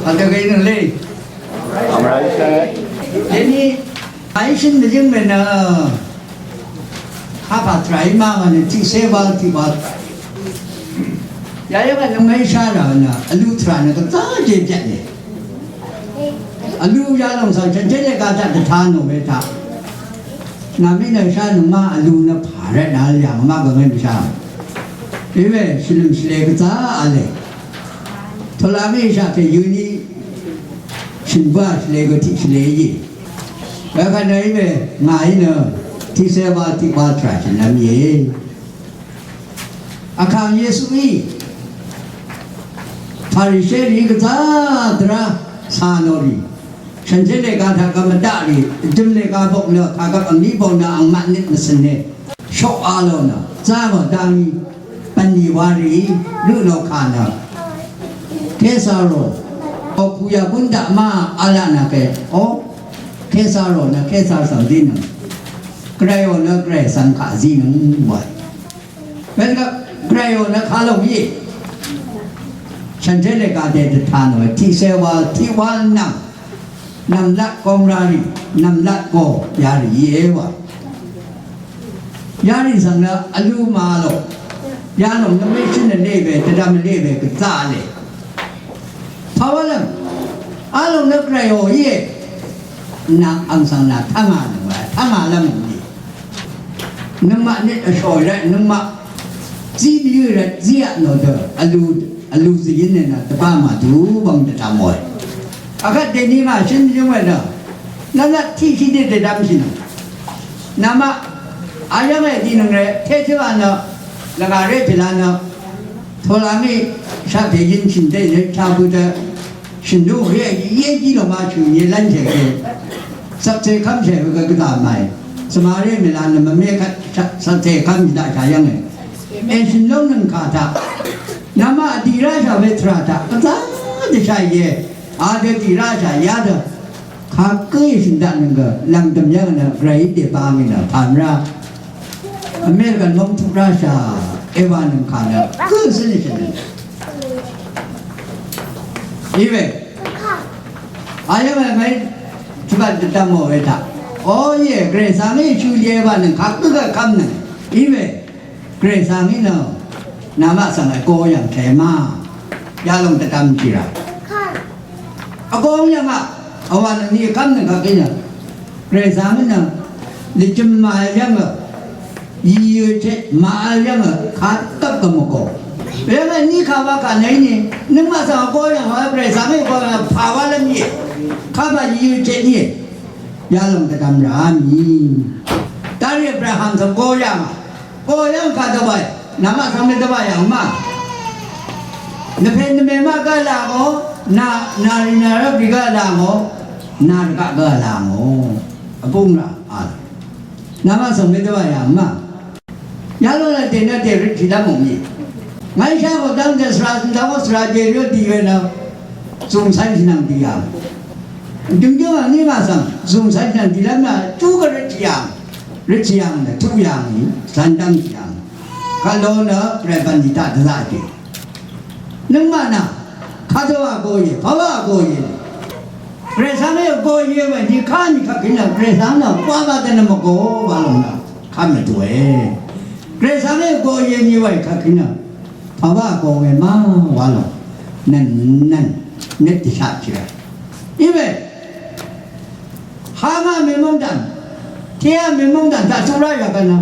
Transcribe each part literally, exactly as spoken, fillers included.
Pàdvgè nøng lé. Dèní, àí shø̀n mvjǿng mènø. Kapà tvrà í má ngà nø tiqsé wa tiq wa. Yayv́ng nø mèí shá rà nø, vlu tvrà nø gvzá jèjèt nì. Vlu yalòng svng shànshér lèga taq dvta nò we taq. Nàmí nø shá nøngmaq vlu nø pà rvt nà yàng má gvngé mvshá. Íwe shvlø̀m shvlē gvzá v̄le. Tolangí shaq pè yuni shø̀n bǿà shvlē gø tiq shvlē íe. Wekvt nø íwe ngàí nø tiqsé wa tiq wa tvrà shø̀n lv́m íe. Vkàng Yesuí Farisherì gvzá dvrá cà nò rì. Shànshér lèga taq gvmvdaq rì, jø̀m lèga bok nø, kàgvp vní bok nø, angmaq nøt mvcø̀ne. Shoq a lò nø, zá mò dangí, bv̀nlì wa rì, rø lò kà nø. Kesarò, okù yà gún daq má, a laq nø ke, o, Kesarò nø, Kesar svng zí nø. Gvray ò nø, Gvray svng kaq zí nø, wa. Wekvt Gvray ò nø kalòng íe. Shànshér lèga dè dvta nò tiqsé wa tiq wa nvng. Nv̀mlat gong ra rì, nv̀mlat go yarì íe wa. Yarì svng nø vlu màvlò. Yalòng nø mèshø̀n vlé we, dvdvm vlé we, gvzá v̄le. Pàwálv́m, a lòng nø Gvray ò íe. Nà ang svng nà tv́ngà nø wa, tv́ngà lv́m ò íe. Nøngmaq nøt vshòì rvt, nøngmaq zí mvyǿ rvt, zí vt nò dø, vlu, vlu zìyǿn nø nà dvbá màdú bvng dvdvm òe. Akvt dèní ngà shǿn mvyǿng we nø, nvnat tiqshì dø dvdvmshì nø. Namaq, ayv́ng èdinøng rvt, tétø a nø, lvngà ré pèla nø, Tolangí shaq pè yøn shø̀n dé nø cha bø dø shø̀n dø we yé jí lò ma shø̀n yé lán shè ke. Sap te kam shè we gø gø da mai. Svmaré mèla nø mvmé kat sap te kam shì daq shà yv́ng e. E shø̀n lóng nøng kà taq. Namaq dì rá shà we tvrà taq. Gvzá dvshà yé. A dø dì rá shà yá dø. Kagǿ shø̀n daq nøng gø lv̀ngdø̀m yv́ng nø Gvray í dèba ngì nø pà mvrá. American móng tuq ráshà Eva nøng kà nø gǿ citizen. Iwe. Ayv́ng we mèí tùbà dvdvm mò we taq. O ye, Gvray svng í shø ye Eva nøng kà gǿ gvkvm nøng. Iwe. Gvray svng í nø. Namaq svng ègo yv̀ng kèma. Yalòng dvdvm jìrà. Vgong yv̀ngà, vwà nø ni kv́m nø kàkíng nø. Gvray svng nø, lvjø̀m màvl yv́ngø, yìyø̀ chèt màvl yv́ngø, kadvp gø mvgò. Yv́ngø ni kàwa kà nèí ni, nøngmaq svng vgong yv̀ngà, Gvray svng nø vgong yv̀ngà, pàwálv́m íe. Kàwa yìyø̀ chèt íe. Yalòng dvdvm rà mì. Darì Abraham svng vgong yv̀ngà. Go yv́ng kà dvbàì, namaq svng mì dvbàì yv̀ng ma. Nvpè nvmè ma gvlà ngò, nà, nàrì nàrvp rì gvlà ngò, nà rvgaq gvlà ngò. Vbung rà, a. Namaq svng mì dvbàì yv̀ng ma. Yalòng nø dènø dèrøt tìlv́m mò mì. Ngàí shá kò dv́ngte svra svng dv́ngó svra jèrì ó dì we nø. Zùng cv́n shì nvng dì yv̀ng. Dø̀ngjǿng vní ngà svng, zùng cv́n shì nvng dìlv́m nø, tú gvray tì yv̀ng. Rvchì yv̀ng nø, tuq yv̀ng í, zvndv́m yv̀ng. Kalo nø, Gvray bv̀nlì taq dvzaqì. Nøngmaq nà, kadø vgo íe, pàwá vgo íe. Gvray svng í vgo íe we, nìká nìkvt kì nø, Gvray svng nø, kwá bá dø nø mvgo, wa lòng nø, kà mvdùe. Gvray svng í vgo íe, nì we kvt kì nø, pàwá vgo we ma, wa lòng. Nøn, nøn, nøt dvshaq chì rvt. Iwe, Hama mèmvng dàn, tèa mèmvng dàn taq tuq rá yà gvna.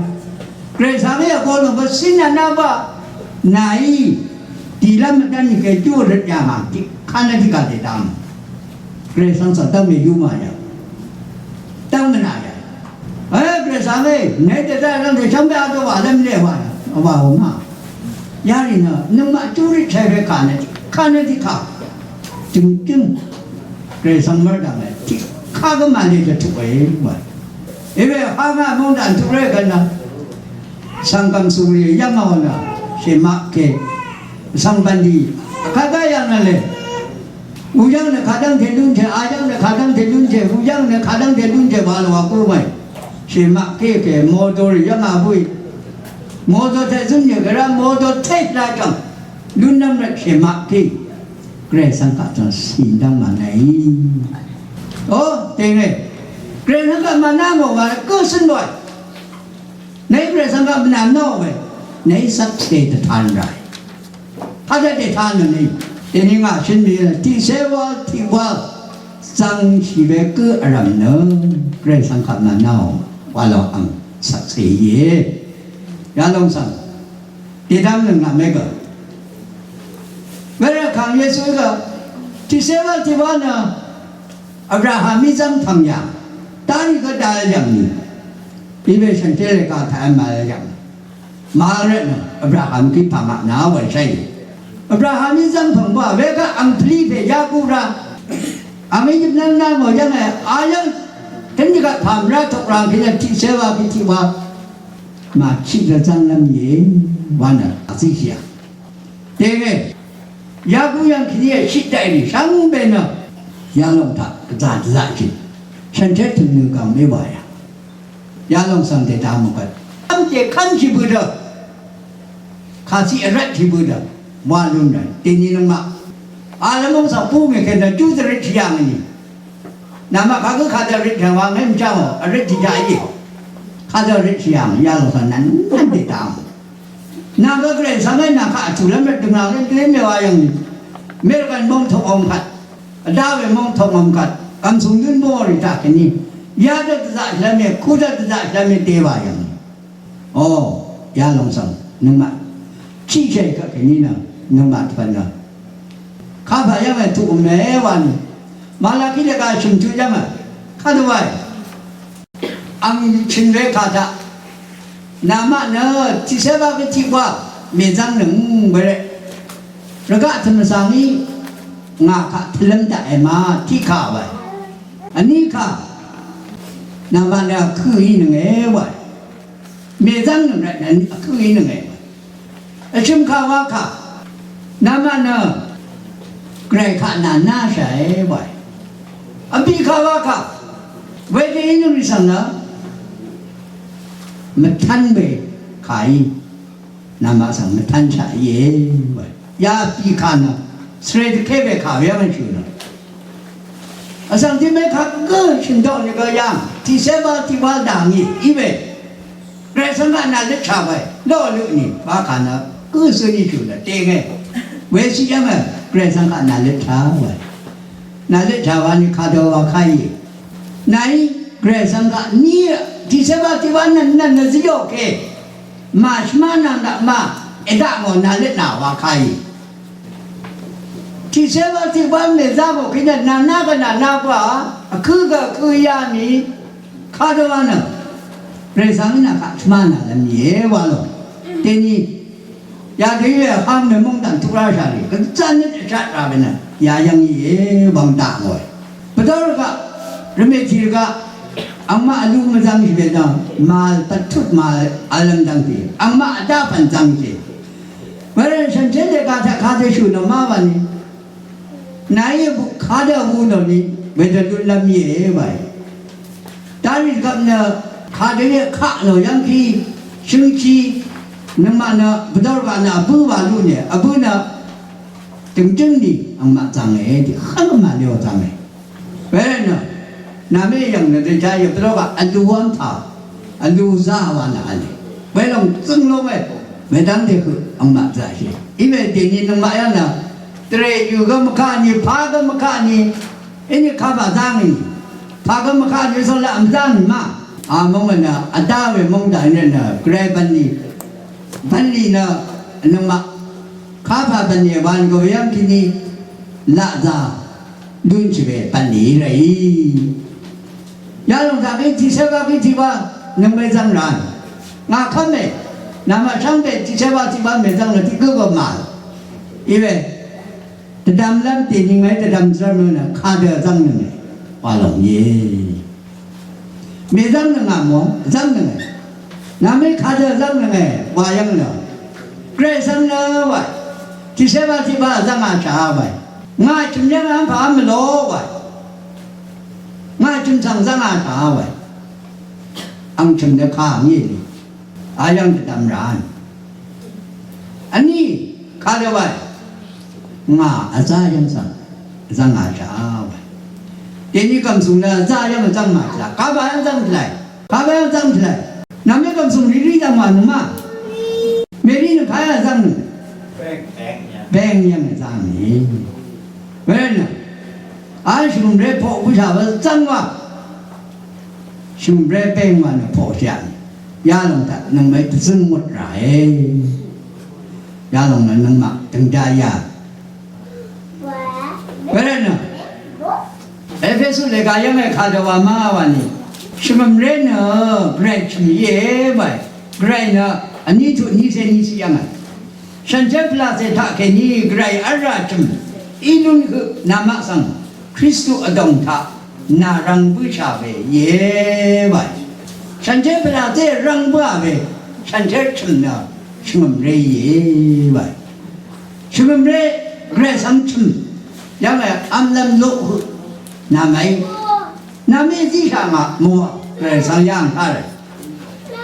Gvray svng í vgo lòng gø cín nvna ba, nàí, dìlv́m mvdv́n nìgè júrøt yà ngà, tiq, kánv́n tiq gà dèdv̀ng. Gvray svng svng dv́ng mèyú mà yà. Dv́ng mvnà yà. Ē, Gvray svng í, ngàí dèdv́ng dv́ng dèshv́ng bè a dø wà lv́m lé wà yà. Wà wà mà. Yarì nø, nøngmaq júrøt chèwe kà nø, kánv́n tiq kà. Jø̀ngjǿng. Gvray svng mv́rdv̀ng e, tiq kagǿ màlì dvtuq e, wa. Iwe hangá mungdàn tuq ré gvnø. Svng gv̀msùng rì yv́ngò nø, shèmaq ke. Svng bv̀nlì, kadv́ yv̀ng nø le. Wuyv́ng nø kadv́ngte lúnte, ayv́ng nø kadv́ngte lúnte, wuyv́ng nø kadv́ngte lúnte, wa lò wa gú màì. Shèmaq ke ke, modo rì yv́ngà búì. Modo tè zún yè gvrá, modo tè la jv̀ng. Lúnv́m rvt shèmaq ke. Gvray svng kaq tø̀n sìndv́ng mànàí. O, tèngè. Gvray svng kaq mànà ngò wa gø cøn lòe. Nèí Gvray svng kaq mànà nò we. Nèí svkse dvtan ràe. Kaq dvtan nø ni. Dèni ngà shøn mì tiqcé wal tiq wal. Zvngshì we gø vrv̀m nø. Gvray svng kaq mànà ngò wa lòng ang svkse íe. Yalòng svng. Dèdvm nøngmaq mègø. Wervt kàng Yesu gø tiqcé wal tiq wal nø Abraham í zv́ng tv̀ng yà. Dá nìgø dal yv̀ng nì. Iwe shànshér lèga taq màl yv̀ng. Màl rvt nø Abraham kí pàngaq nà wàshàì. Abraham í zv́ng tv̀ng bǿà wegø ang pvlí pè Yaku rá. Ang í yøpnv́ng nà ngò yv́ng è a yv́ng. Tø̀n yvgaq pàm rá tokrang kèní tiqcé wal kí tiq wal. Màchiq dvzv́nglv́m íe wa nø vzíshìà. Dèngè. Yaku yv̀ng kèní èshiq daqì rì shvngbe nø. Yalòng taq gvzà dvzaqshì. Shànshér tø̀m nø gv̀ng mé wàyà. Yalòng svng dèdvm mvgvt. V́m dèkv́nshì bø̀dø. Kàciq vrvtshì bø̀dø. Wa lún rvt. Dèní nøngmaq. Alvmóng svng bú mèkèn nø jú dvrøtshì yà ngì. Namaq kagǿ kadø røtshì wa ngé mvchá ngò, vrøtshì jaq íe. Kadø røtshì yà ngì, yalòng svng nvn nvn dèdvm. Nà gø Gvray svng ngé nà kaq vtùlv́m rvt dø̀ng nà ngé gvray mèwa yv̀ng. Mèrvgv̀n móng tokngøm kvt. Vdá we móng tokngøm kvt. Vmsùng dǿn bóngò rì taq kèní. Yadø dvzaqshìlv́m e, kudø dvzaqshìlv́m e dèwà yv̀ng. O, yalòng svng nøngmaq. Chiqshè kaq kèní nø nøngmaq tvpvt nø. Kapà yv́ng è tuq mèé wani. Malaki lèga shø̀m tuq yv́ng è. Kadø waì. Ang chø̀n we kà taq. Namaq nø tiqcé bá gø tiq wa. Mèzv́ng nøng bvre. Rvgaq tvmvsàngí. Ngà kaq tvlv́m taq èma tiq kà waì. Vní kà. Namaq nø vkø̄ í nøng è waì. Mèzv́ng nøng rvt nø vkø̄ í nøng è. Vshø̀m kà wa kà. Namaq nø Gvray kaq nà náshàe wae. Vbì kà wa kà. Wedø í nøng rì svng nø mvtv́n we kà í. Namaq svng mvtv́nshaq íe wae. Ya vbì kà nø svre dvké we kà we yv́ng shø̀ nø. Vsvng tiq mé kaq gǿ shø̀n daq nìgø yàng tiqcé bá tiq wá dà ngì í we. Gvray svng kaq nà lǿtshà we ló vlø nì wa kà nø gǿ zø nì shø̀n nø dèngè. Wesiq yv́ng we Gvray svng kaq nà lǿtshà we. Nà lǿtshà wa nì kadø wa káì. Nàí Gvray svng kaq ní tiqcé bá tiq wá nv̀n nv̀n nø zíò kè. Màshvmá nvng daq mà èdaq ngò nà lǿtnà wa káì. Tiqcé wa tiq wa mèzá bò kèní nà ná gø nà ná bǿà vkǿ gø vkǿ yá mì kadø wa nø. Rèzang í nà kaq shvmá nà lv́m íe wa lò. Dèní yadø í we vhang mèmúng dv̀n tuq ráshà rì gvzá nøt vshat rà we nø yayv́ng íe wvng daq ngòe. Pvdv́r gaq rvmè tìr gaq angmaq vlu mvzv́ng shì we nø màl pvtut màl vlv́m dv́ngte angmaq vdá pv̀n zv́ngte. Wervt shànshér dèga taq kadø shø̀ nò má wani. Nàí kadø vbù nò ni wedø lúnlv́m íe wae. Darì gvp nø kadø íe kaq nò yv́ngkí shøngshí nøngmaq nø pvdv́r gaq nø vbǿ wa lú nìe vbǿ nø dø̀ngjǿng ni angmaq zv̀nge dì hv́ng màleo zv̀nge. Wervt nø, nàmé yv̀ng nø dvjá yv̀ng pvló gaq vlu wv́m tà, vlu zá wa nà v̄le. Welòng zøng lóngé, wedv́ngte høq angmaq zaqshì. Iwe dèni nøngmaq yv́ng nø, dvrè yø̀ gø mvkaq ni, pà gø mvkaq ni, íni kapà zá ngì. Pà gø mvkaq ni, sølaq mvzá ngì ma. A móng nø, vdá we móng daq nø nø, gvray bv̀nlì. Bv̀nlì nø, nøngmaq. Kapà bv̀nlì wa nìgø weyv́ng kèní laq zà lún shì we bv̀nlì rèí. Yalòng taq kí tiqcé bá kí tiq bá nøng mèzv́ng ràn. Ngà kv́m mè, nàmaq shvngbe tiqcé bá tiq bá mèzv́ng nø tiq gǿ gø màl. Iwe, dvdvmlv́m tèní ngàí dvdvm zv́m nø kadø zv́ng nøng mè. Wa lòng íe. Mèzv́ng nøngà mò, zv́ng nøngà. Nàmé kadø zv́ng nøngà, wa yv́ng nø. Gvray svng nø wa. Tiqcé bá tiq bá zv́ng a shà wa. Ngà chø̀m yv́ng a pà mvlò wa. Ngà chø̀m svng zv́ng a shà wa. Ang chø̀m nø kà ngì. Ayv́ng dvdvm ràn. Vní kadø wa. Ngà vzá yv́ng svng vzv́ng ngà shà wa. Dèní gv̀msùng nø vzá yv́ng vzv́ng ngà shà. Kaba yv́ng vzv́ng tlaì. Kaba yv́ng vzv́ng tlaì. Nvmé gv̀msùng rìrí dv̀ng wà nø ma. Mèrí nø kayv́ng vzv́ng nø. Beng yv́ng vzv́ng ni. Wervt nø. Á shvngø̀mré poq bǿshà wa vzv́ng wa. Shvngø̀mré beng wa nø poqshà. Yalòng taq nøngmaqí dvzǿng mut ràe. Yalòng nø nøngmaq døngja yà. Wervt nø Epesu lèga yv́ng èkà dvwà má wà nì. Shvngø̀mré nø Gvray chø̀m íe bàì. Gvray nø vní tuq nícé nícé yv́ng è. Shànshér pvlàcè taqkèní Gvray v́lrà chø̀m í lún høq namaq svng Kristu vdòng taq nà rvng bǿshà we íe bàì. Shànshér pvlàcè rvng bǿà we shànshér chø̀m nø shvngø̀mré íe bàì. Shvngø̀mré Gvray svng chø̀m yv́ng è vmlv́m loq høq nàmaqí. Nàmaqí zíshà ngà mò Gvray svng yàng taq rè.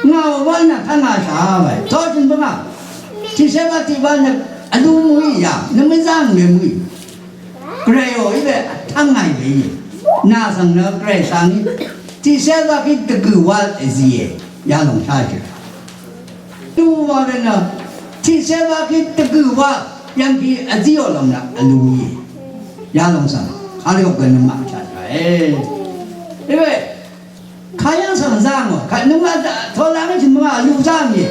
Ngàò wv́l nà tv́ngà shà wàì. Toshø̀n bǿngà. Tiqsé bá tiq bá nø vlú mø̀í yà. Nø mvzá ngè mø̀í. Gvrayò í we vtv́ngà í we í. Nà svng nø Gvray svng í. Tiqsé bá kí dvgø̀ wv́l èzìe. Yalòng shá shø̀n. Dvwà we nø tiqsé bá kí dvgø̀ wa yv̀ngkì vzíò lòng nø vlú íe. Yalòng svng kàlíò gø nøngmaq chàtàe. Iwe kayv́ng svng zá ngò, kà nøngmaq tola ngí chø̀n mvngà vlú zá ngì.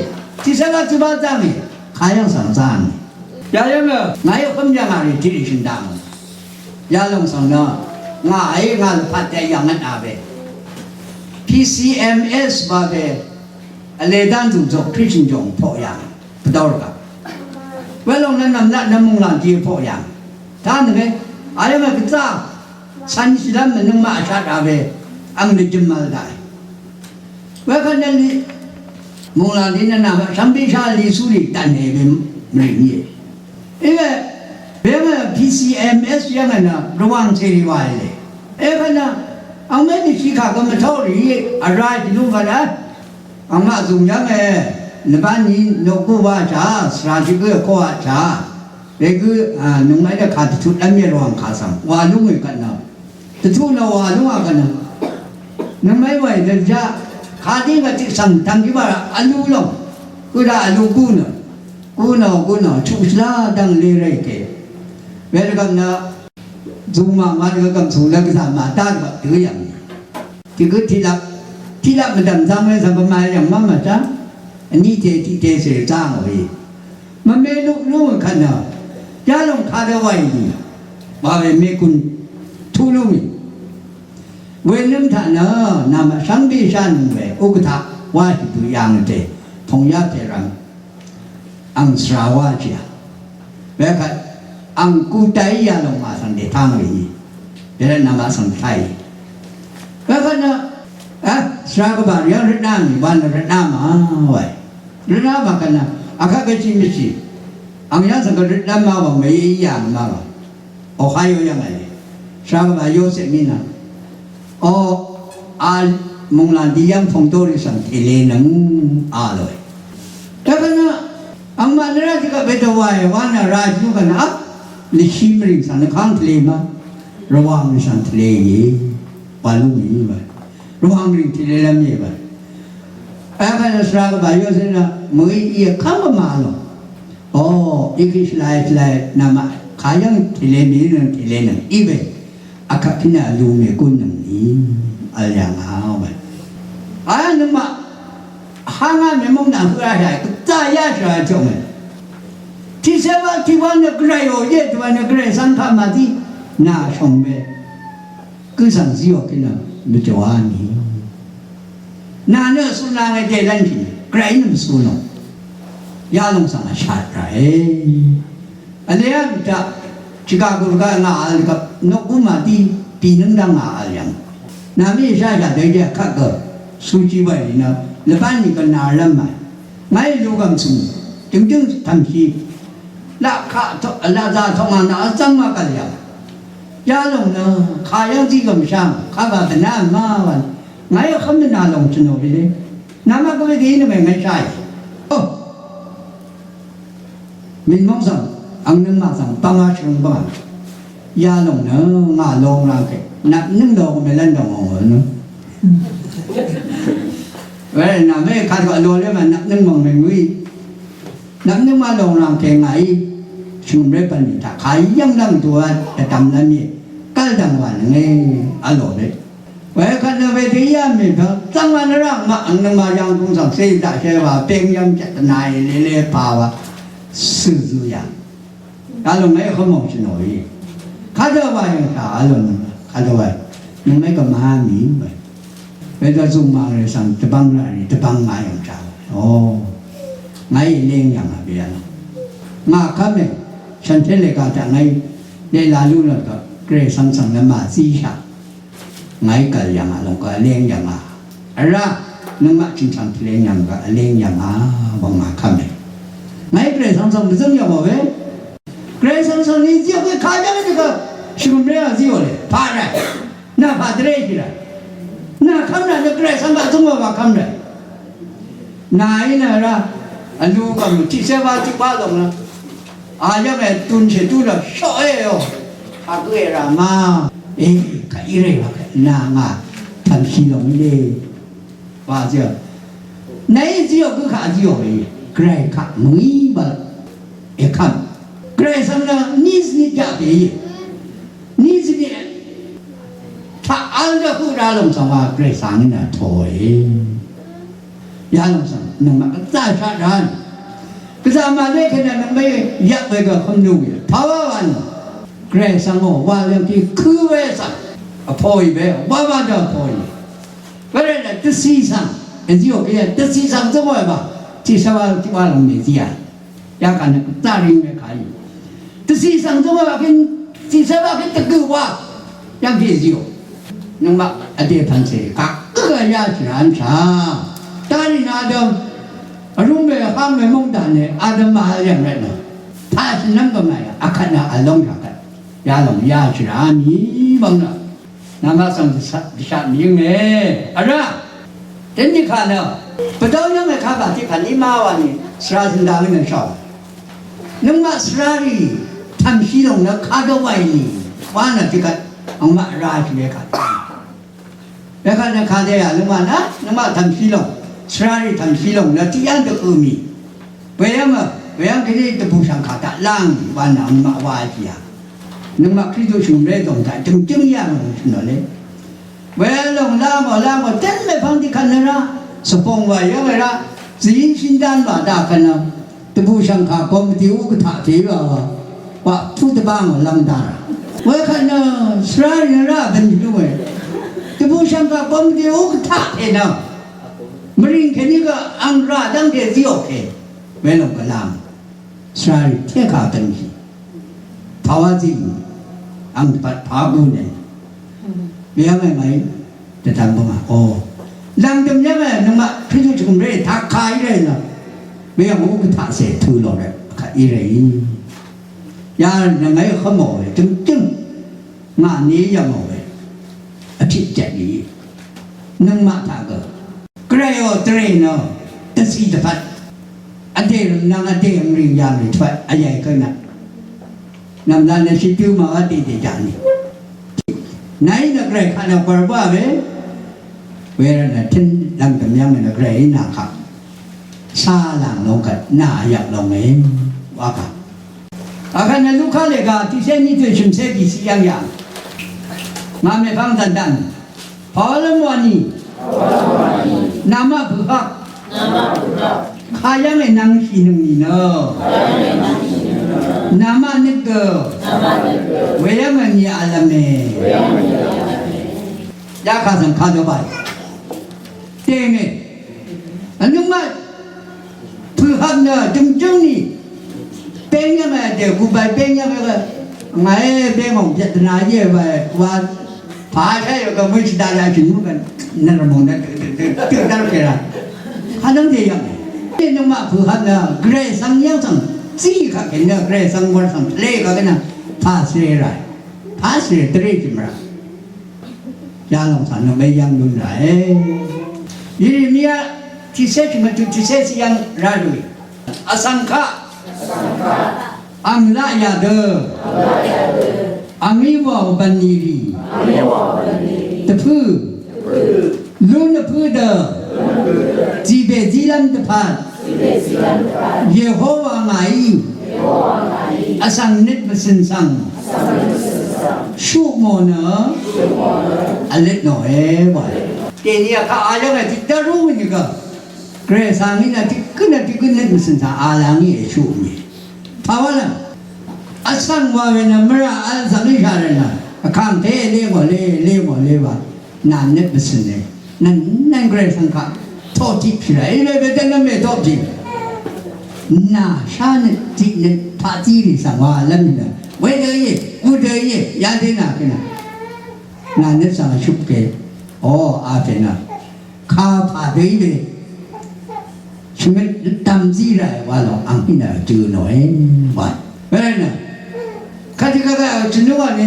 Tiqsé bá tiq bá zá ngì. Kayv́ng svng zá ngì. Yayv́ng nø ngàí vhǿm yv̀ngà rì tiq rì shø̀n dà ngò. Yalòng svng nø ngàí ngà lvpat tè yv̀ngvt a we. P C M S ba we. Vlè dán zùngzòk Christian jòng poq yàng. Pvdor kà. Welòng nø nv̀mlat nø mùnglàng di poq yàng. Tánø we. Ayv́ng we gvzá. Cv̀n shìlv́m nø nøngmaq vshat a we. Ang lvjøm mvl daqe. Wekvt nø li. Mùnglàng di nø nà shvngbe shá li sú rì dv̀n e we mvrìng íe. Iwe, bèngø P C M S yv́ngø nø Rvwàng cèrì wàì lè. Ekvt nø, angmaqí dvshì kà gø mvtó rì í, vrá jì lú kvt nø, angmaq zùng yv́ngø, nvbán ní noqgú wá chà, svra shì gǿ kó wá chà. Wegǿ, a, nøngmaqí dvkà dvtut lv́m yè Rvwàng kà svng, wà lú ngì kvt nø. Dvtú nø wà lúngà gvnø. Nøngmaqí wàì dvjá. Kadí ngà tiq svng dvng gí bàrà vlú lòng. Gø daq vlú gú nø. Gú nø, gú nø, chuq shvlá dvng lé rèì kè. Wedvgvp nø. Zungmà màdvgvp gv̀msùng lvgvzà màdá dvgvp dø yv̀ng. Tiq gø tiqlap. Tiqlap mvdv̀m zang we svng bvmà yv̀ng mvmà chá. Vní te tiq te sè zang we. Mvme luq lúng kvt nø, yalòng kadø wàì nì, wa we mekun tuq lúng ì. Wenøng taq nø, nvmà shvngbe shánøng we, ukvtaq, washì bø yàng te, tòng yá te rvng, ang svra washì yà. Wekvt, ang kutaq í yalòng wa svng dètáng we nì. Dèlvt nvmà svng dvtá ì. Wekvt nø, eh, svra gvbà rì yv́ng rvtná mì, wa nø rvtná mà, waì. Rvtná mà kvt nø, akvt gvchì mvchì. Ang yv́ng svng gvrøt lv́m ma wv̀ng mèí yà ma wv̀ng. Ohio yv́ng èí. Shvra gvbà Yosep mí nvng. O, a, mònglàng dì yv́ng pungdórí svng tèlēnøng a lòe. Dvgvnø, angmaq nvrá tiqgvp wedø wae wa nø rajnú gvnø ap, lvshí mvrìng svng nø kang tvlē ma. Rvwàng svng tvlē íe. Wa lú mèí wa. Rvwàng mvrìng tvlē lv́m íe wa. Vkvt nø svra gvbà Yosep nø mø̀í í vkv́m gvmà lò. O, í kí shvlai shvlai namaq kayv́ng tìlē mìí nøng tìlē nøng í we. Akvt kí nø vlu mègún nøng ni vl yà ngà we. A nøngmaq há ngá mèmóng nø høq a shà gvzá yá shà jòngé. Tiqsé wa tiq wa nø gvray ò yé tiq wa nø gvray svng kaq màdí nà shòng we. Gø svng zíò kí nø mvjòá nì. Nà nø vsu nà ngà jèlv́n jì, gvray nø mvsu nò. Yalòng svng vshat ràe. Vlea mvtaq, Chicago rvgaq ngà vl gvp, noqgú màdí, bìnǿng dv́ng ngà vl yv̀ng. Nà mí vshá shà dø jẹ́ kvt gø, suji wàì rì nø, lvbán nì gø nà rvlv́m màì. Ngàí lugv̀m sùng, jø̀ngjǿng tv̀mshi. Laqkaq toq, laqzà toq ngà naq vzv́ng mvgv̀l yv̀ng. Yalòng nø, kayv́ng zígv̀m shv̀ng, kagà bvnà mvwv̀n. Ngàí vhǿm dvnà lòng shvnò rìlé. Namaq gvbé dèí nø mèngv́n shàì. O. Mìnmóng svng. Ang nøngmaq svng bvngà shvng bvngà. Yalòng nø ngà long rangke. Nvpnøng long mèlv́n dv̀ngò nø. Wē nvmè kà dvgaq lo lé mà nvpnøng mòng mèngø í. Nvpnøng mà long rangke ngàí. Shvngø̀mré pv̀n mì taq kà yv́ng dv́ng dùwà dvdv̀m lv́m í. Kàl dv̀ng wà nøngé vlò lé. Wekvt nø wedø yà mì pvng zvng wa nø rvng maq ang nøngmaq yv̀ng kung svng sè daqshé wa peng yv̀ng jvt tø nàì lé lé pà wa. Sø zø yà. Yalòng ngàí hø mòng shì nò í. Kadø wa yv̀ng shà vlòng nøngmaq kadø wa. Nøngmaq gø màmì wa. Wedø zùng màrì svng dvbvng rà rì dvbvng ngà yv̀ng shà wa. O. Ngàí leng yv̀ng a bì yalòng. Ngà kvmè. Shvnté lè gà taq ngàí. Lè la lú nø gø. Gvray svng svng nø màzí shà. Ngàí gv̀l yv̀ngà lòng gø vleng yv̀ngà. Vrá, nøngmaq chø̀m chv̀ng tvleng yv̀ngà gø vleng yv̀ngà, wv̀ngà kv́m e. Ngàí Gvray svng svng mvzǿng yv̀ngò we. Gvray svng svng ni zíò we kà yv̀ngà dø gø. Shvgø̀m ré a zíò le. Pà rà. Nà pà dvré jì rà. Nà kv́m rà nø Gvray svng gø zǿng wà wà kv́m rà. Nàí nø rá, vlu gv̀m tiqsé wá tiq wá lòng nø. Ayv́ng è dun shèdú nø shoqé o. Kagǿ è rà ma. E, kaq í rè wa kaq nà ngà. Tv̀mshì lòng í lé. Wa zíò. Nàí zíò gǿ kaq zíò we. Gvray kaq mø̀í bvl. Èkv́m. Gvray svng nø ní zní jaq pè í. Ní zní. Taq vl dvhøq rá lòng svng wa Gvray svng í nø tòe. Yalòng svng nøngmaq gvzà shaq rvn. Gvzà màlé kènø nøngmaq yvp we gø hømnø we. Pàwá wa nø. Gvray svng ò wa yv̀ngkì kø we svng. Vpòì we. Wa wa dø vpòì. Gvray nø dvcì svng. Èzíò kèyvn dvcì svng zǿngò we ba. Tiqsvwa tiqwa lòng mèzí a. Yakà nø gvzà rìng we kàí. Dvcì svng zǿngò wa kèn, tiqsvwa kèn dvgø̀ wa. Yv̀ngkì zíò. Nøngmaq vdè pv̀n cè kaq. Gø yashì rvn shà. Darì nø Adam. Vrúm we vháng we mungdàn nø Adam màvl yv̀ng rvt nø. Pashì nv́m gø màyà. Akvt nø vlóng shà kvt. Yalòng yashì rvn mì bvng nø. Namaq svng dvshat mì yønge. Vrá. Dvni kà nø. Pvdv́ng yv́ng we kà bà tiq kà ní má wa nì. Svra zø̀n dang nø shàò. Nøngmaq svrarì tv̀mshì lòng nø kadø wàì nì wa nø tiqkvt angmaq rashì we kà. Wekvt nø kadø yà nøngmaq nø, nøngmaq tv̀mshì lòng, svrarì tv̀mshì lòng nø tiqyv́ng dvhø̀ mì. Weyv́ng, weyv́ng kèní dvbùshv̀ng kà taq láng wa nø angmaq wa jì yà. Nøngmaq Kristu shø̀n ré dòng taq jø̀ngjǿng yà ngò shø̀n nò lé. Welòng lámò lámò tén mèpvng tiqkvt nø rá. Svpòng wà yv́ng we rá. Zìyín shíndán wà daqkvt nø. Dvbùshv̀ngkà komiti ukvtaq tèí wà wà. Wà pú dvbá ngò lv́ng dá rà. Wekvt nø svrarì nø rá bv̀n jì lú we. Dvbùshv̀ngkà komiti ukvtaq tè nø. Mvrìng kèní gø ang rà dv́ngte zíò kè. Welòng gvlám. Svrarì tékà dø̀nshì. Pàwá zíng. Ang dvpvt pàwá gúne. Weyv́ng e màí. Dvdv̀ng bøngà. O. Lv̀ngdø̀m yv́ng e nøngmaq Kristu chø̀m ré taq kà í ré nø. Weyv́ng uq gvtaq cè tø̄ lò ré. Kà í ré í. Yà nøngmaqí hømò we. Dø̀m dø̀m. Ngà ní yv̀ngò we. Vtiq jvt í. Nøngmaq taq gø. Gvray ò dvrè nø. Dvcì dvpvt. Vdè rv̀m nvng vdè rv̀m rìng yà rì tvt. Vyv̀y gø nø. Nv̀mlv̄n nø shitø̄ màwá dèdè jàní. Nàí nø Gvray kaq nø gv̀r bá we. Wervt nø tø̄n lv̀ngdø̀m yv́ng nø Gvray í nà kaq. Sá làng lòng kvt nà yvp lòng e. Wa kaq. Akvt nø Luka lèga tiqsé ní tø̀ shø̀msé bìciq yv́ng yà. Ngà mèpvng dv̀ndv̀n. Pàwálv́m wani. Namaq bø̀haq. Kayv́ng ènvng shìnøng nìnø. Namaq nøt gø. Weyv́ng èni vlvme. Yakà svng kadø bai. Tenge. Vnøngmaq Pø̀hvp nø dø̀ngjǿng ni. Beng yv́ng e dègù bai beng yv́ng e. Ngàí beng ong jvt dvna íe bai wa. Pàshá yø gø mø̀í shvdaq yà shø̀n mø̀í gø. Nvrmòng nø dø dv́r kèra. Kadv́ngte yv́ng e. Nøngmaq pø̀hvp nø Gvray svng yv́ng svng zí kaq kèní Gvray svng wv̄l svng tvlé kaq kèní. Pàsvrè rà. Pàsvrè dvré jø̀m rà. Yalòng svng nø mvyv́ng lún ràe. Yeremia tiqsé tø̀mø tø tiqsé tiqyv́ng rá rø̀ì. Vsvng kaq. Ang laq yà dø. Ang í wàò bv̀nlì rì. Dvpǿ. Lún dvpǿ dø. Zìbè zílv́m dvpvt. Yehowa ngàí. Vsvng nøt mvcø̀n svng. Shuq mò nø. Vløt nòe wa. Dèni vkaq a yv́ng è tiq dv́r rú nìgø. Gvray svng í nø tiq gǿ nø tiq gǿ nøt mvcø̀n svng a la ngí èshuq mì. Pàwálv̀m. Vsvng wa we nø mvrà vl zvng í shà rvt nø. Vkàngté lé mò lé, lé mò lé wa. Nà nøt mvcø̀n e. Nvn, nvn Gvray svng kaq. Toqtiq pì rà. Í we we dvnvm we toqtiq. Nà shá nøt tiq nøt paqzí rì svng wa lv́m nø. Wedø íe, udø íe, yadø nà kènà. Nà nøt svng vshup kè. O, a pè nø. Kapà dø í we. Shvngøt dv̀m zí ràì wa lòng ang hí nø jø nòe wa. Wērà nø. Kàdø kàdø chø̀nú wa ne.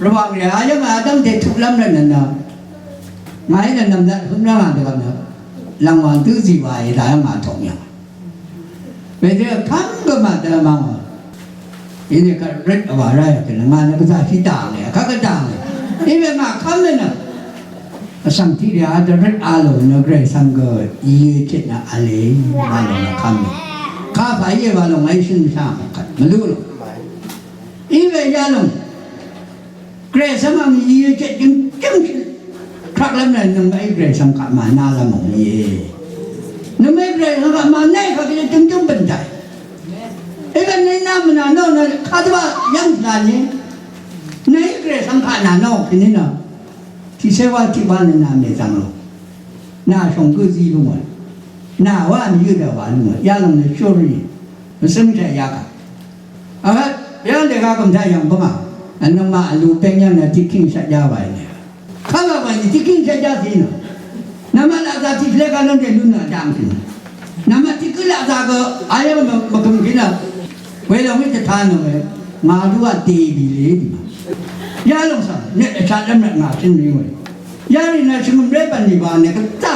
Rvwàng rì a yv́ng a dv́ngte tuqlv́m rvt nø nø. Ngàí nø nv̀mlat hǿm rv́ngà dvgvp nø. Lv̀ngwàng dǿ zì wa è dayv́ng a tòng yv̀ng. Wedø vkv́m gø màdø mvng. Inìgø røt vwà ráyà kènø ngà nø gvzà shì dàngì, vkv́m gø dàngì. Iwe ngà kv́m nø nø. Vsvng tiqrì a dvrøt a lò nø Gvray svng gø íe chit nø vle, wa lò nø kv́m nø. Kapà íe wa lò ngàí shø̀n shà mvkvt, mvlú lò. Iwe yalòng. Gvray svng ang yí jøt jøng jøng shì. Krak lv́m nø nøngmaqí Gvray svng kaq màná lv́m ò íe. Nøngmaqí Gvray svng kaq màná kaq jøt jøng jøng bv̀n jay. Iwe nø nà mvnà nò nø kadvba yv́ng tla ni. Nø í Gvray svng kaq nà nò kìní nø. Tiqsé wa tiqwa nø nà mèzv̀ng lò. Nà shòng gǿ zí lúngò. Nà wa mì yø dvwa lúngò. Yalòng nø shórí. Mvsøng taq yakaq. Vhat, yv́ng dèga gv̀m taq yv̀ng bǿngà. Vnvng maq vlu peng yv́ng nø tiqkíng shvt yá waì nø. Kv́m vwà nì tiqkíng shvt yá zí nø. Nvmaq laqzà tiqlé gvlv́ng dè lún nø dang kì nø. Nvmaq tiqgǿ laqzà gø ayv́ng mvgø̀m kì nø. Welòng í dvta nø we. Ngà lú vdè bì lè dì mà. Yalòng svng nø vshat lv́m rvt ngà shøn mì we. Yarì nø shvngø̀m ré bv̀n nì bà nø gvtá.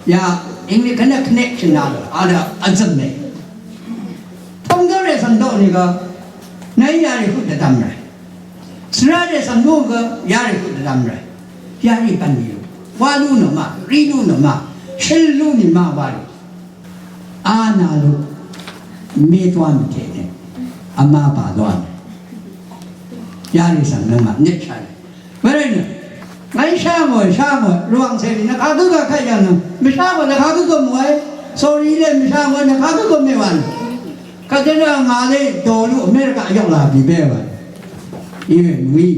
Ya, ingni kvnø connection a dø, a dø vzø̀m mè. Tongdø rè svng doq nìgø, nø yarì høq dvdvm rè. Svra rè svng doq gø, yarì høq dvdvm rè. Yarì bv̀n nì lú. Wa lú nø ma, rí lú nø ma, shøl lú nì ma wa lú. A nà lú. Mé dwá mvtè nø. Vma bà dwá nø. Yarì svng nøngmaq nøt shà rè. Wērà nø, ngàí shá ngòe, shá ngòe, Rvwàng cèrì nø kagǿ gø kaq yv̀ng nø, mvshá ngòe nø kagǿ gø mòe, sorry lé mvshá ngòe nø kagǿ gø mèwà nø. Kàdø nø ngà lé dòlu America yv̀ng là bì bē wà. Iwe mø̀í.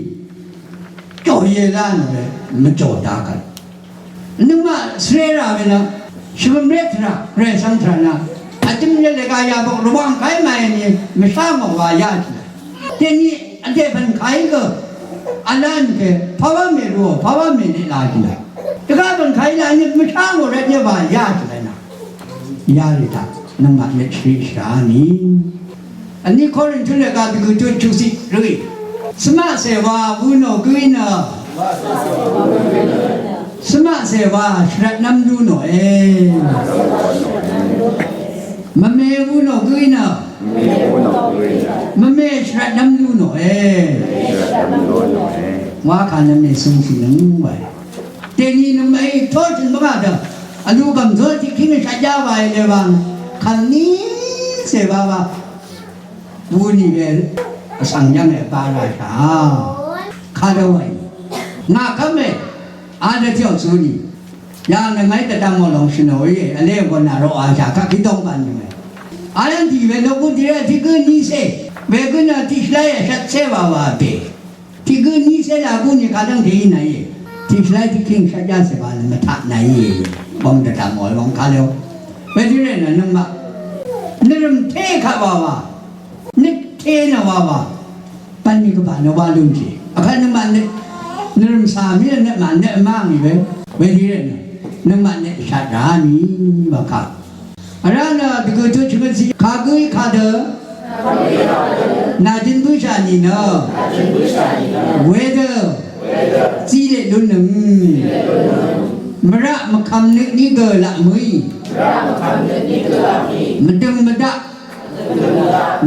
Jòyè lá nø, mvjò daqkvt. Nøngmaq svre rà we nø, shvngø̀m ré tvrà, rè svng tvrà nø, vjø̀m yvlè gà yà bok Rvwàng kàí màí ni, mvshá ngò wa yà tvrà. Dèni, vdè bv̀n kàí gø, vlán kè, pàwá mè rùò, pàwá mè lè la jì nø. Dvgá bv̀n kàí la ni, mvshá ngò rvt yvba yà tvrà nø. Yarì taq, nøngmaq nø shvri shvra ni. Vní Korintu lèga dvgø̀ tut chuqciq røì. Svmaqcè wa wunò gǿí nø. Svmaqcè wa shvretnv́m lú nòe. Mvme wunò gǿí nø. Mvme shvretnv́m lú nòe. Wa kà nø mèsøng shì nøng wae. Dèni nøngmaqí tóshø̀n bvngà dø. Vlu gv̀mzó tiqkíng shvt yá wae levang. Kv̀mní cè wa wa. Wuni we vsvng yv́ng e ba rà shà. Kadø wàí. Ngà kv́m e. Adø tiq zuni. Yà nø ngàí dvdvm mò lòng shø̀n ò í. Vlé gø nà roq a shà kaq kí dóng bv̀n nø we. Ayv́ng dì we nø gø dì rá tiq gǿ ní cé. We gǿ nø tiq shvlá yà shvt cé wa wa bè. Tiq gǿ ní cé la gú ni kadv́ng dèí nàí. Tiq shvlá tiq kíng shvt yá cè wa nø mvtaq nàí. Bong dvdvm ò lòng kaleo. Wedø ré nø nøngmaq. Nvrø̀m té kaq wa wa. Nøt té nø wa wa. Bv̀n ni gvbà nø wa lún jì. Vkvt nøngmaq nøt. Nvrø̀m cà mí nø nøt mà nøt má ngì we. Wedø ré nø. Nøngmaq nøt shvt rá mì wa kaq. Vrá nø dvgø̀ tø chø̀ngøt zí kagǿí kadø. Nàjøn bǿshà nìnø. Wedø. Zí leq lúnnøng. Mvraq mvkvm nø ní gø laq mø̀í. Mvdøng mvdaq.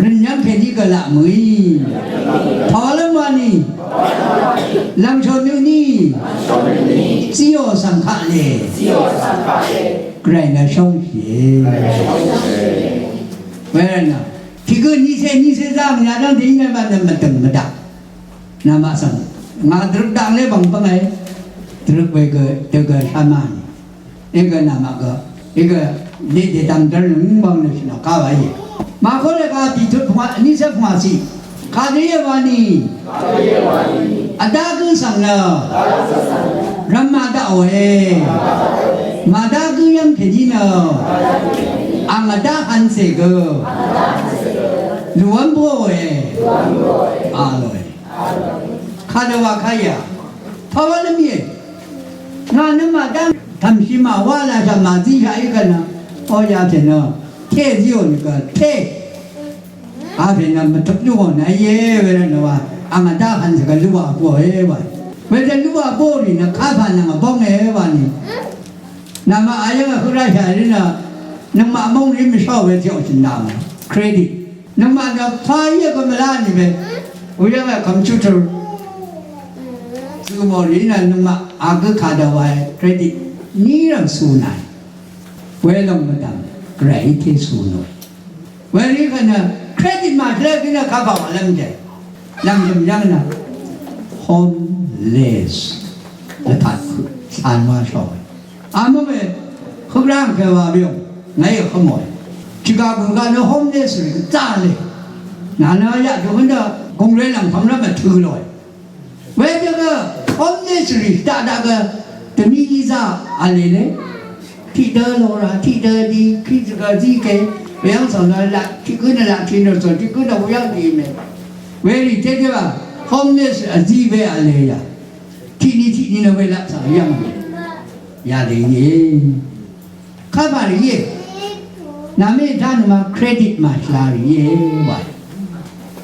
Rø̀n yv́ng kèní gø laq mø̀í. Pàwálv́m wani. Lv̀ngshò nø ni. Zíò svng kaq lè. Gvray nø shóngshìe. Wervtnø tiq gø niqcé niqcé zá ngà dv́ngte í nø mvdv̀m mvdv̀ng mvdaq. Namaq svng ngà dvrøk daq lé bv̀ng bv́ngàí. Dvrøk we gø dø gø shá má nì. Ega namaq gø ega lede dam dvr nøng bang nø shìnà kaba ye. Mako le ka bi tut pungwa ni se pungwa si. Ka de ye wa ni. Ada gø sang nø. Rama da oe. Ma da gø yang ke ni nø. Ang ada han se gø. Luan bo oe. A loe. Kadawa kaya. Pawa lvmye. Ngà nø màdv́ng tv̀mshì mà wá lashà màzíshaq í kvt nø. Ó yà tè nø. Té zíò nìgø té. A pè nø mvtøp lúò nø íe we rvt nø wa. Ang vdá hvn svgø lúà bóe wa. Wedø lúà bó rì nø kapà nvng vbóng e wa nì. Namaq ayv́ng vhøq rashà rì nø. Nøngmaq móng rì mvshó we tiq shø̀n dà. Credit. Nøngmaq nø pà íe gø mvlá nì we. Uyv́ng we computer. Zø mò rì nø nøngmaq a gø kadø wae credit. Ní rv̀ng sù nàì. Welòng mvdv̀m. Gvray í té sù nò. Werì kvt nø credit màshvlé gø nø kapà wà lv́m jè. Lv̀mjø̀m yv́ng nø homeless. Lvpat chan wá shòe. Amvme høkrang kèwà bìò ngàí vhø̄mòe. Chicago gø nø homeless rì gvzá le. Nà nø yaqdø gø nø gùngle lv̀ngpv̀ng rv́m vtø̄ lòe. Wedø gø homeless rì daqdaq gø dvmí í zá v̄le le. Tiqdø lora, tiqdø di, kriq zøgø zí ke. Weyv́ng svng nø laq, tiq gǿ nø laq, tiq nø svng, tiq gǿ nø weyv́ng di mè. Werì tedø a homeless vzí we v̄le yà. Tiqni tiqni nø welap svng yv́ng mè. Yà lè íe. Kapà rì íe. Nà mé dá nøngmaq credit màshvla rì íe wa.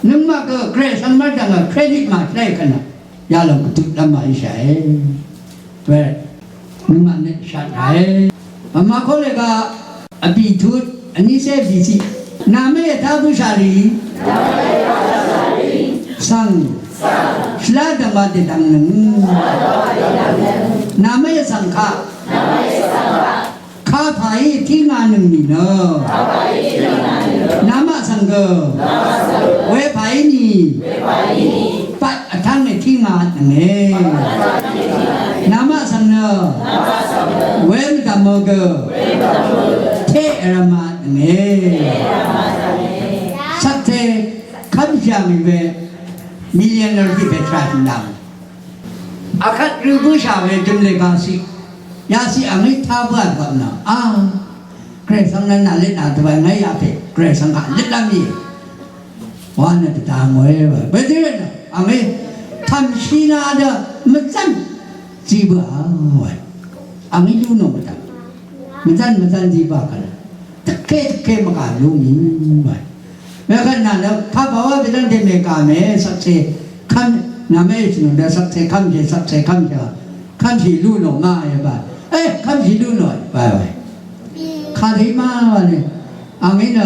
Nøngmaq gø Gvray svng mvdv̀ng gø credit màshvla í kvt nø. Yalòng kvtut lv́m màíshàe. Bø. Nøngmaq nø shvt ràe. Vmaqkó lèga vbì tut vnícé vbìciq. Nàmé ètá bǿshà rì. Svng. Shvlá dv̀ngwa dèdv̀ngnøng. Nàmé svng kaq. Kapàí tí ngā nøng nìnø. Namaq svng gø. Wepàí nì. Bat vtv́ng è tí ngā nønge. Namaq svng nø. Wemvdv̀mø gø. Té vrvma nønge. Shvkte kv́mshà mì we. Millionaire tiq pè tvrà tìnvng. Akvt rø bǿshà we døm lèga ciq. Yaciq angí tá bǿà dvbvp nø. A. Gvray svng nø nà let nà dvbvp ngàí yaqpè. Gvray svng kaq letlv́m íe. Wa nø dvda ngòe wa. Wedø nø angí tv̀mshì nà dø mvzv́n zí bǿà wa. Angí lú nò mvdv̀m. Mvzv́n mvzv́n zí bǿà kvt. Tvkke tvkke mvgà lú mì wa. Wekvt nà nø kapà wá vdv́ngte mèkà mè shvkse kv́m nà mè shvnù dø shvkse kv́mshì shvkse kv́mshì kv́mshì lú nò má e ba. E kv́mshì lú nò ba we. Kadø í má wa ne. Angí nø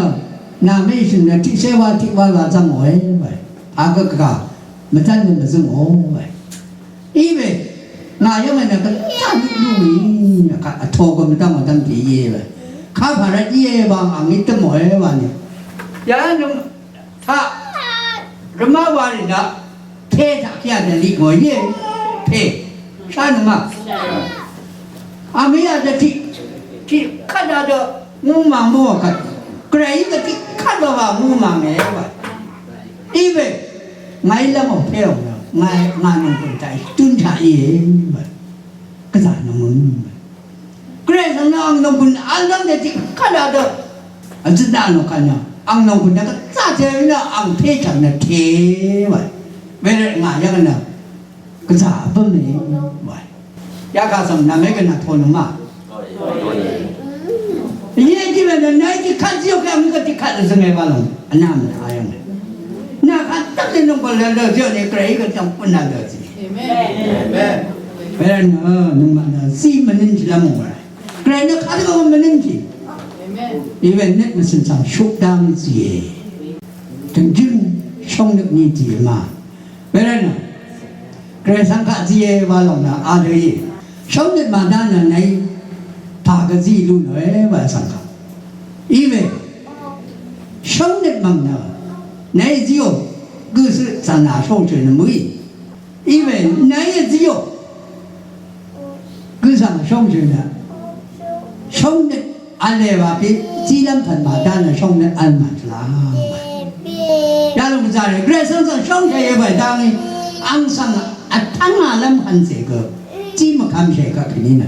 nà mè shvnù nø tiqsé wá tiq wá wa zv́ngò e ba. Pà gø gvgà mvzv́n nø mvzǿngò we. Iwe ngà yv́ng nø gvzá lú lú mì nø kaq vtō gø mvdv́ng mvdv́ng dì íe we. Kapà rvt íe wa angí dv́mò e wa ni. Yà nø taq rvmá wa rì daq pè taq kí a dvliq ngò íe. Pè shá nø ma. Angí a dvtiq tiq kvt a dø ngú màng mú wa kvt. Gvray í dvtiq kvt wa wa ngú màng e wa. Iwe ngàí lv́m ò péò nø ngàí ngà nònggùn taq dún taq íe. Gvzà nònggùn. Gvray svng nø ang nònggùn vl lv́m dètiq kvt a dø. Vzøt daq nò kvt nø ang nònggùn nø gvzà tè nø ang pé chv̀ng nø tè wa. Wervt ngà yv́ng nø gvzà vbǿm e wa. Yakà svng nvmé gø nà tò nøngmaq. Yé tiq we nø nà tiq kvt zíò kè mí gø tiq kvt zøngè wa lòng. Vnà mvtà yv̀ng. Nà kà dv́m nø nònggùn lv̄n dø zíò nø Gvray gø dv́m pvn nà dø zí. Amen. Wervt nø nøngmaq nø zí mvnøn jì lv́m ò wa. Gvray nø kadø mvnøn jì. Amen. Iwe nøt mvsø̀n svng shuk dang zíe. Tø̀ngjǿng shóngnøt ní dì ma. Wervtnø Gvray svng kaq zíe wa lòng nø adø í. Shóngnøt màdá nø nàí pà gø zí lú nòe wa svng kaq. Iwe shóngnøt mv̀ng nø nàí zíò gø sø zànà shóngshø̀ nø mø̀í. Iwe nàí zíò gø svng shóngshø̀ nø shóngnøt v̄le wa pè zílv́m pv̀n màdá nø shóngnøt v̄l màshvla. Yalòng zàrì Gvray svng svng shóngshø̀ yè bàì dá ngí ang svng vtv́ng vlv́m hv̄n zè gø zí mvkvmshè gø kèní nø.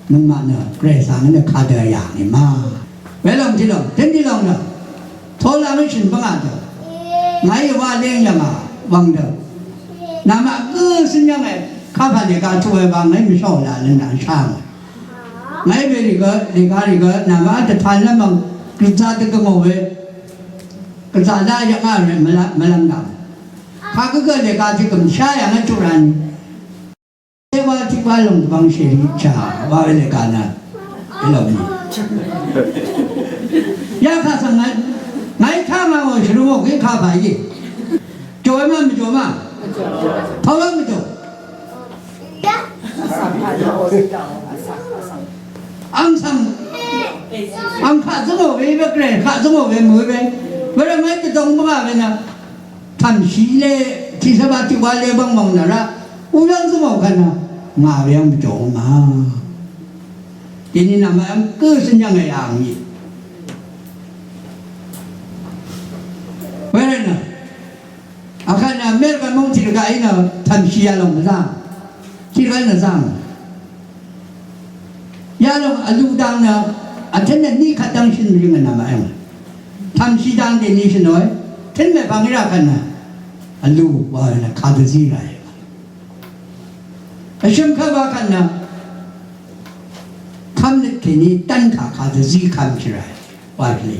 Nøngmaq nø Gvray svng nø kadø yà ngì ma. Welòng tiqlòng, tøn tiqlòng nø. Tola ngí shø̀n bvngà dø. Ngàí wa leng yv̀ngà wvng dø. Namaq gø søn yv̀ngà. Kapà lèga tuq we wa ngàí mvshó la leng nà shá ngà. Ngàí we rì gø, lèga rì gø, namaq dvtan lv́m vng. Gvza dvgø ngò we. Gvza la yv̀ngà we mvlvm, mvlvm dvng. Kagø gø lèga tiq gø mvshá yv̀ngà tuq rani. Tewa tiq wa lòng dvbvng shèri cha wa we lèga nø. Elòng ni. Ya kà svng ngàí, ngàí kà ngà wà shvrø wà gø kà bà í. Jòe ma mvjò ma. Pawa mvjò. Ang svng. Ang kà zǿngò we we Gvray kà zǿngò we mø we. Wervt ngàí dvdòng bvngà we nø. Tv̀mshì le, tiqsvba tiqwa le bvng mv̀ng nø rá, ulv́ng zǿngò kvt nø, ngà we yv́ng mvjò ma. Dèní nvmá yv́ng gǿ svng yv́ng èyà ngì. Wervt nø, akvt nø, America móng tiq rvgaq í nø, tv̀mshì yalòng mvzá. Tiq rvgaq í nø zá. Yalòng vlu dang nø, vtøn nø ní kvt dv́ng shø̀n rì ngà nvmá yv́ng. Tv̀mshì dang dèní shø̀n òe, tøn mèpvng í rà kvt nø, vlu wa nø kadø zí rà è. Vshø̀m kvt wa kvt nø, kvmnøt kèní dv́n kà kadø zí kvmshì rà è. Wa shvlē,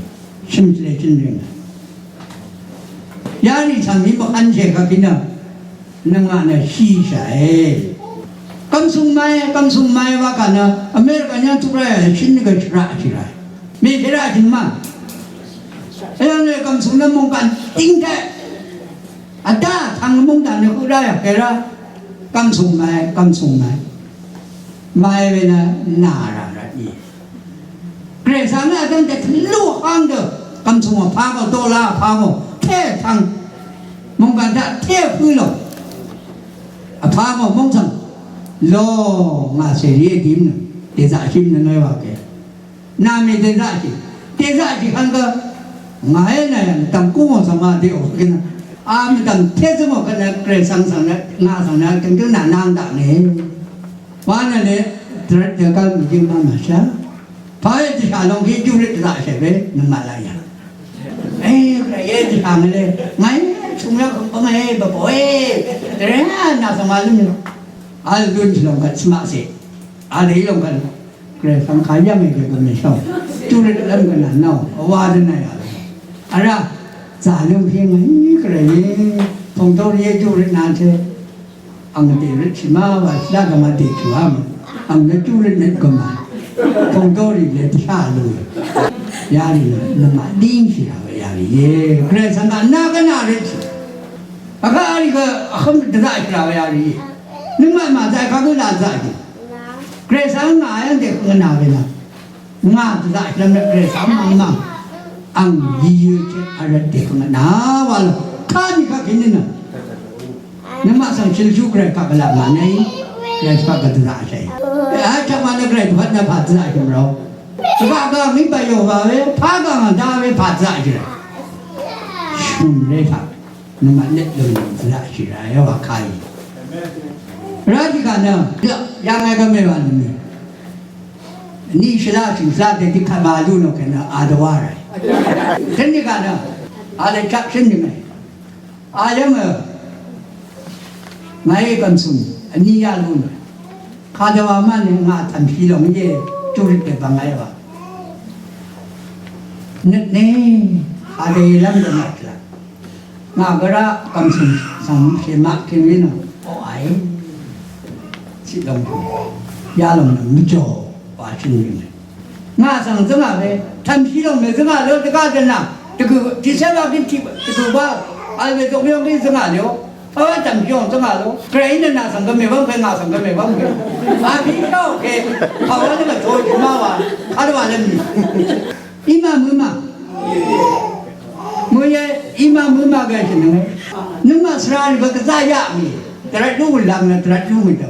shø̀m shvlē shø̀n rì ngà. Yarì svng ní mvkvnshè kvt kèní nø, Nøngmaq nø shìshàe. Kvmsùng mae, kvmsùng mae wa kà nø America nyv́ng tuq ráì shín gø shvraqshì ràe. Mèshvraqshì nø ma. Eyv́ng nø kvmsùng nø mòngkàn tíng taq. Vdá tvng mòngkàn nø høq ráì kèra. Kvmsùng mae, kvmsùng mae. Mae we nø nà rà rvt í. Gvray svng nø vdv́ng dvt lú vháng dø, kvmsùng vpá mò, dola vpá mò, té vtvng. Mòngkàn taq té vhǿ lòng. Vpá mò móng svng. Lo ngà cèrì é dìm nø, dèzaqshì nø ngàí wa kè. Nà mè dèzaqshì. Dèzaqshì kv́n gø. Ngàí nà yv̀ng dv̀ng kú mò svng wa dèò kè nø. A mvdv̀ng té zǿ mò kvt nø, Gvray svng svng nø, ngà svng nø, dø̀ng dø̀ng nà nang daq ngè. Wa nø le, dvrvt dø gv́l mvjøng ma màshá. Pàé dvshà lòng kí júrøt dvzaqshè we, nøngmaq laq yà. Ê, Gvray é dvshà ngì le, ngàí, shùng yv́ng bv́ng é, bvbò é, dvrvt nà svng wa lún yà. Vl lún shì lòng kvt svmaqcè. Vl í lòng kvt. Gvray svng kà yv́ng é gvray gvmè shòng. Júrøt lv́m gvnà nò, vwa dvnà yà. Vrá, zà lún kí ngàí, Gvray é, pòng dórí é júrøt nà chè. Ang dèrøt shì ma wa shvlá gvma dèchù ham. Ang nø júrøt nøt gvma. Pòng dórí le dvshá lú. Yarì nø, nøngmaq díngshì rà we yarì íe. Gvray svng gvna gvna røt shì. Vkvt arì gø vhøm dvzaqshì rà we yarì íe. Nøngmaq màzaq kagø laq dvzaqshì. Gvray svng ngà yv́ng dèhøng gvna we nà. Ngà dvzaqshì lv́m nø Gvray svng mv̀ng mv̀ng. Ang yí yø chøt vrvt dèhøng gvna wa lò. Kà nì kà kèní nø. Nøngmaq svng shø̀lshú Gvray kaq gvlaq mànei. Gvray kaq gvdvzaqshì. Vchvk mànø Gvray dvpvt nø pà dvzaqshì mvró. Dvgaq gaq mí bàyò wa we, pà gaq ngà dá we pà dvzaqshì rà. Shø̀n ré taq. Nøngmaq nøt dø̀ng dvzaqshì rà yà wa kàì. Rá tiq gaq nø, yà ngà gvmè wa nø mì. Ni shvlá shø̀n shvlá dè tiq kaq màlú nò kènø a dvwá rà. Tøn tiq gaq nø, a lè chaq shø̀n nø mè. Ayv́ng, ngàí kv̀msùng vní yá lún. Kadvwa mv́n ngà tv̀mshì lòng íe, júrøt dvbvng ngàí wa. Nøt ne, kadvlv́m dvmvt la. Ngà gvrá kv̀msùng svng shèmaq kèní nò, oqàí. Shì lòng, yá lòng nø mvjò, wa shø̀n rì mè. Ngà svng zv́ngà we, tv̀mshì lòng mè zv́ngà ló dvgá dvnà. Dvgø̀ tiqcé wa gø tiq dvgø̀ wa. Vl we dvgø̀ yv́ng gø zvngà lio. Vl wa dv̀m yv́ng zvngà lio. Gvray nø nà svng gø mèwv́ng gø ngà svng gø mèwv́ng gø. Vl tiq shá òkè. Vl wa nø gø to jì má wa. Vl wa lv́m ni. Í ma mø ma. Mø ye í ma mø ma gø shì nø. Nø ma svra rì gø gvzá yaq mì. Dvrvt lú wø̀n lv́m nø dvrvt lú mì dø.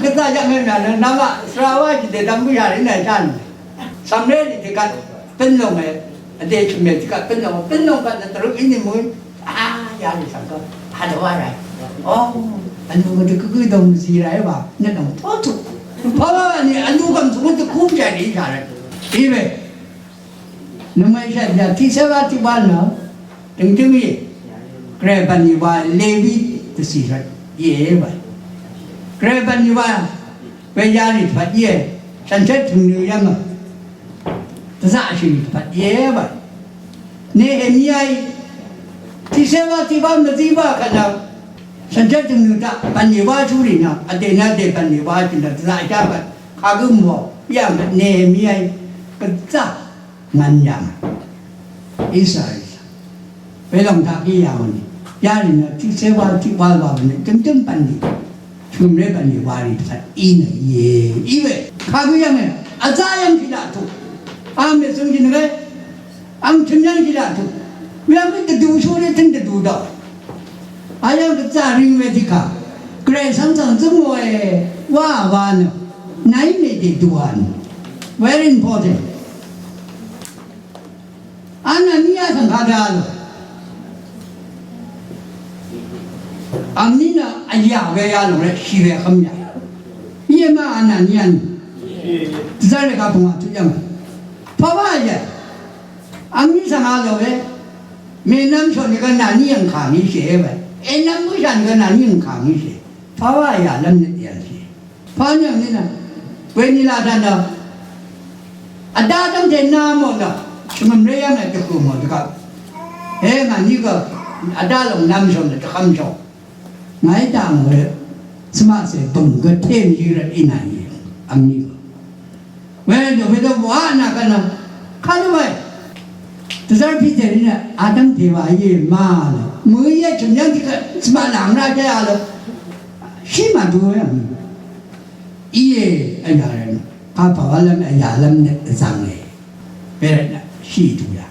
Gvzá yaq mì mì nø nà ma svra wa jì dèdvm gø yà rì nø shá nø. Cv̀mré rì dègvt bǿn lòngè, vdè chø̀mè dègvt bǿn lòngè, bǿn lòngè nø dvrø íní mø̀í, a, yarì svng gø, a dvwá ràí. O, vnù gø dvgø gø dòng zì ràí wa, nø dòng tótù. Pàwá wa nì vnù gv̀m svng gø dvkúm jàì rì shà ràí. Íwe, nøngmaqí shà bìà tiqcé wa tiqwa nø, Døngdøng í. Gvray bv̀n ìwa Lewi dvcì rvt íe wa. Gvray bv̀n ìwa we yarì dvpvt íe. Shànshér tø̀ngnø yv́ngø. Dvzaqshì dvpvt íe wa. Nehemiaí tiqcé wa tiqwa mvzí wa kvt nø. Shànshér tø̀ngnø taq bv̀n ìwa shúrì nø. Vdè nø vdè bv̀n ìwa shì nø. Dvzaqshà kvt. Kagǿ mò. Yv́ng kvt Nehemiaí. Gvzá. Ngv̀n yàng Israel. Welòng taq í yàng nì. Yarì nø tiqcé wal tiq wal wa nø jø̀mjø̀m bv̀n nì. Shø̀mré bv̀n nì wa rì dvpvt í nø íe. Í we. Kagǿ yv́ng e. Vzá yv́ng kì laq tuq. Ang mèsøng jì nø we. Ang tø̀m yv́ng kì laq tuq. Weyv́ng gø dvdu shúré tø̀n dvdu daq. Ayv́ng gvzá ring we tiqkà. Gvray svng svng zǿngòe. Wa wa nø. Nàí mèdè dùwà nø. Very important. Anania svng kadø a lò. Angní nø vyà we a lò rvt shì we kv́m yà. Íe ma Anania ni. Dvzv́r rvgaq pvngwà tuq yv́ng. Pàwá yà. Angní svng a lò we. Mènvm shò nìgø nàní yv̀ngkà ngí shèé we. Ènvm bǿshà nìgø nàní yv̀ngkà ngí shèé. Pàwá yà lv́m nøt yv̀ngshì. Pàní yv̀ngní nø. Weni laq dv̀n dø. Vdá dv́ngte nà mò nø. Shvngø̀mré yv́ng nø dvhø̀ mò dvgvp. He ngà ní gø. Vdá lòng nvm shò nø dvhvm shò. Ngàí dà ngò we. Svmaqcè bø̀ng gø tém yí rvt í nàí. Angní gø. Wēdø wēdø wà nà kà nà. Kà nà wē. Dvzv́r Piter í nà, a dv́ngte wa íe ma nà. Mø̀ íe chø̀m yv́ng tiq kà svmaq nà ngà jẹ́ a lø. Shí màdu wē. Íe, a yà rvt nà. Kà pà wà lv́m, a yà lv́m nø vzv̀ng è. Wē rvt nà, shí du yà.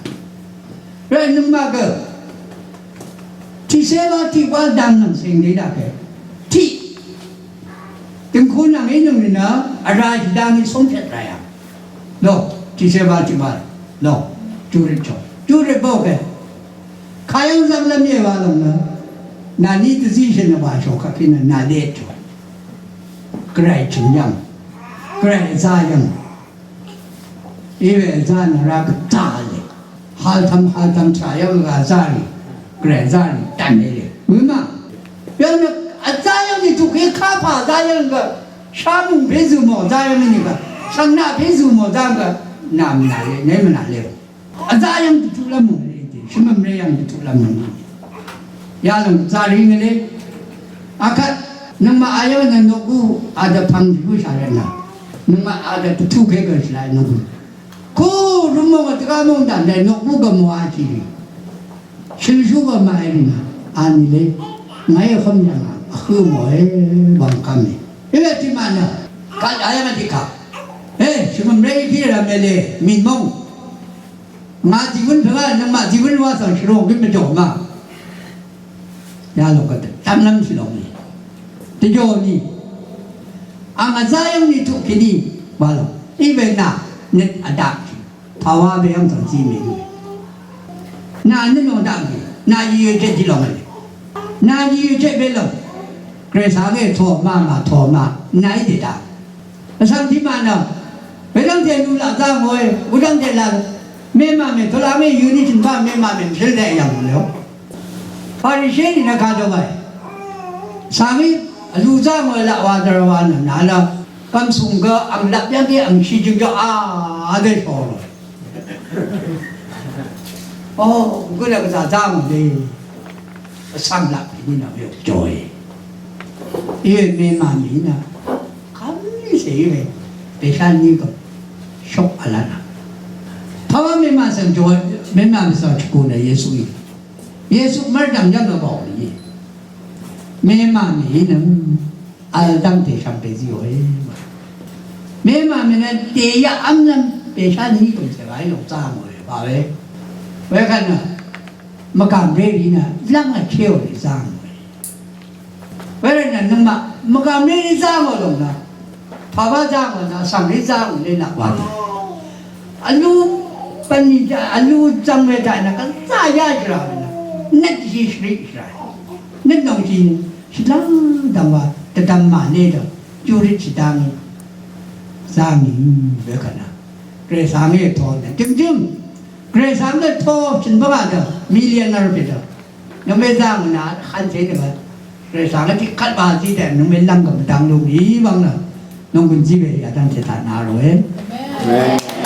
Rvt nøngmaq gø. Tiqcé wa tiq wa dang nvng seng dé daqe. Tiq. Døngku nvng í nøng nìnø vrá shì dang í sóngshvt rá yà. Lo, tiqcé wa tiq wa. Lo, júrøt chò. Júrøt bóke. Kayv́ng zv́ng lv́m yé wa lòng nø. Nà ní dvzí shì nø wa shò kaq kí nø nà lé chò. Gvray chø̀m yv́ng. Gvray zá yv́ng. Iwe zá nø rá gvzá lè. Haltam haltam chayv́ng gvzá rì. Gvray zá rì dv̀n lè. Mø̀má. Yv́ng nø vzá yv́ng nì tuq kí kápà zá yv́ng gø. Shámùng pé zø̀ mò zá yv́ng nì gø. Shv̀ngnaq pé zø̀ mò zá gø. Nà mvnà lè, nè mvnà lè. Vzá yv́ng dvtuq lv́m mò lè. Shvmvm ré yv́ng dvtuq lv́m mò lè. Yalòng zá rì ngì lè. Akvt nøngmaq a yv́ng nø nòkú a dvpvng dvbǿ shà rvt nà. Nøngmaq a dvtuq kè gø shì laq nòkú. Kú rúmò dvgá mòngdàn dè nòkbú gvmò a jì rì. Shølshú gvmà èrì nà. Anìlé. Ngàí vhǿm yv̀ngà. Vhǿ mò é wv̀ngkv́m è. Íwe tiqmà nø. Kà yà yv̀ngà tiqkà. É, shvngø̀mré í pí rv̀m èlè. Mìnmóng. Ngà dìwún pvngà nøngmaq dìwún wà svng shvrùng gǿ mvjò mà. Yalòng gø dvdvmlv́m shì lòng nì. Dvjò nì. Ang vzá yv́ng nì tuq kèní. Wa lòng. Iwe nà nøt vdaq kì. Pàwá we yv́ng tòng zí mèní. Nà nøt lòng daq kì. Nà yì yø jøt dì lòng nì. Nà yì yø jøt we lòng. Gvray sa we tò ma ma tò ma. Nà í dèdaq. Vsvng tiqmaq nø, wedv́ngte lu laq zá ngòe, wedv́ngte laq, memà mè, tolaq mè, yøni tø̀nbá memà mè, mvshǿl daq yv̀ng mò lèò. Farishe nì nø kadø wae. Svng í, vlu zá ngòe laq wa dvr wa nø, nà nø, kv̀msùng gø, ang lap yv́ng í, ang shì jøng jø, a, a dø shò lò. O, gø nø gvzà zá ngò dø. Vsvng lap kèní nø, we jòe. Íwe memà mì nø. Kv́mlí cè í we, bèshá ní gø, shok vlv́n a. Awa mema svng jø, mema mvsvng chukun nø Yesu í. Yesu mvrdv̀ng yv̀ng nø bàò í. Mema mèí nø vl dv́ngte shvngbe bèzí òe. Mema mèí nø dèyaq v́mlv́m bèshá ní gø̀msè wa í lòng zá ngòe. Bàwe. Wekvt nø mvgàm ré rì nø lv́ng vkèò rì zá ngòe. Wervt nø nøngmaq mvgàm ré rì zá ngò lòng nø pàwá zá ngò nø svng rì zá ngò lé naq wa. Vlú bv̀nlì vlú zvng we taq nø gvzá yá shvrà we nø nøt shì shvrì shvrà. Nøt lòng shì shvlv́ng dv̀ng wa dvdvm màné dø júrì shvdv́ng zá ngì wekvt nø Gvray svng é to nø jø̀mjø̀m Gvray svng é to shø̀n bvngà dø millionaire pè dø. Nvmé zá ngò nø hàn cé dø Gvray svng é tiq kvt wa zí dø nvmé lv́ng gø mvdv̀ng lú mì wvng nø nònggùn zí we yadv́ng cé taq nà ròe. Amen.